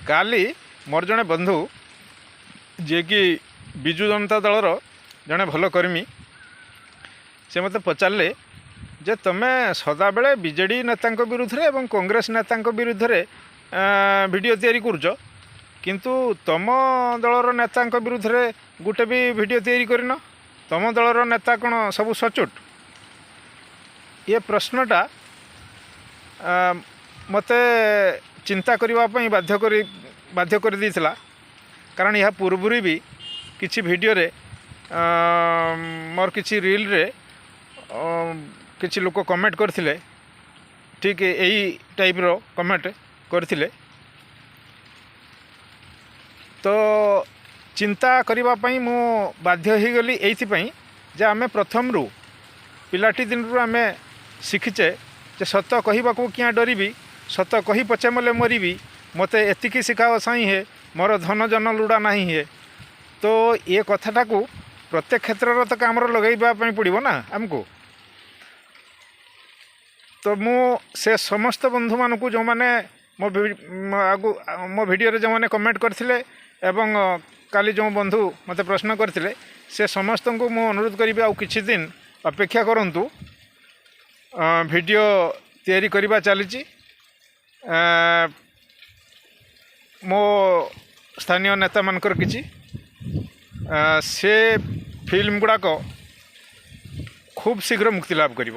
କାଲି ମୋର ଜଣେ ବନ୍ଧୁ, ଯିଏକି ବିଜୁ ଜନତା ଦଳର ଜଣେ ଭଲ କର୍ମୀ, ସେ ମୋତେ ପଚାରିଲେ ଯେ ତୁମେ ସଦାବେଳେ ବିଜେଡ଼ି ନେତାଙ୍କ ବିରୁଦ୍ଧରେ ଏବଂ କଂଗ୍ରେସ ନେତାଙ୍କ ବିରୁଦ୍ଧରେ ଭିଡ଼ିଓ ତିଆରି କରୁଛ, କିନ୍ତୁ ତୁମ ଦଳର ନେତାଙ୍କ ବିରୁଦ୍ଧରେ ଗୋଟେ ବି ଭିଡ଼ିଓ ତିଆରି କରିନ। ତୁମ ଦଳର ନେତା କ'ଣ ସବୁ ସଚୋଟ? ଏ ପ୍ରଶ୍ନଟା ମୋତେ ଚିନ୍ତା କରିବା ପାଇଁ ବାଧ୍ୟ କରିଦେଇଥିଲା, କାରଣ ଏହା ପୂର୍ବରୁ ବି କିଛି ଭିଡ଼ିଓରେ, ମୋର କିଛି ରିଲ୍ରେ କିଛି ଲୋକ କମେଣ୍ଟ କରିଥିଲେ, ଠିକ୍ ଏଇ ଟାଇପ୍ର କମେଣ୍ଟ କରିଥିଲେ। ତ ଚିନ୍ତା କରିବା ପାଇଁ ମୁଁ ବାଧ୍ୟ ହୋଇଗଲି ଏଇଥିପାଇଁ ଯେ ଆମେ ପ୍ରଥମରୁ ପିଲାଟି ଦିନରୁ ଆମେ ଶିଖିଛେ ଯେ ସତ କହିବାକୁ କିଆଁ ଡରିବି, ସତ କହି ପଛେ ମଲେ ମରିବି, ମୋତେ ଏତିକି ଶିଖାଅ ସାଇଁ ହେ, ମୋର ଧନ ଜନ ଲୋଡ଼ା ନାହିଁ ହେ। ତ ଏ କଥାଟାକୁ ପ୍ରତ୍ୟେକ କ୍ଷେତ୍ରରେ ତ କାମରେ ଲଗାଇବା ପାଇଁ ପଡ଼ିବ ନା ଆମକୁ। ତ ମୁଁ ସେ ସମସ୍ତ ବନ୍ଧୁମାନଙ୍କୁ, ଯେଉଁମାନେ ମୋ ଆଗୁ ମୋ ଭିଡ଼ିଓରେ ଯେଉଁମାନେ କମେଣ୍ଟ କରିଥିଲେ ଏବଂ କାଲି ଯେଉଁ ବନ୍ଧୁ ମୋତେ ପ୍ରଶ୍ନ କରିଥିଲେ, ସେ ସମସ୍ତଙ୍କୁ ମୁଁ ଅନୁରୋଧ କରିବି, ଆଉ କିଛି ଦିନ ଅପେକ୍ଷା କରନ୍ତୁ। ଭିଡ଼ିଓ ତିଆରି କରିବା ଚାଲିଛି। ମୋ ସ୍ଥାନୀୟ ନେତାମାନଙ୍କର କିଛି ସେ ଫିଲ୍ମ ଗୁଡ଼ାକ ଖୁବ୍ ଶୀଘ୍ର ମୁକ୍ତି ଲାଭ କରିବ।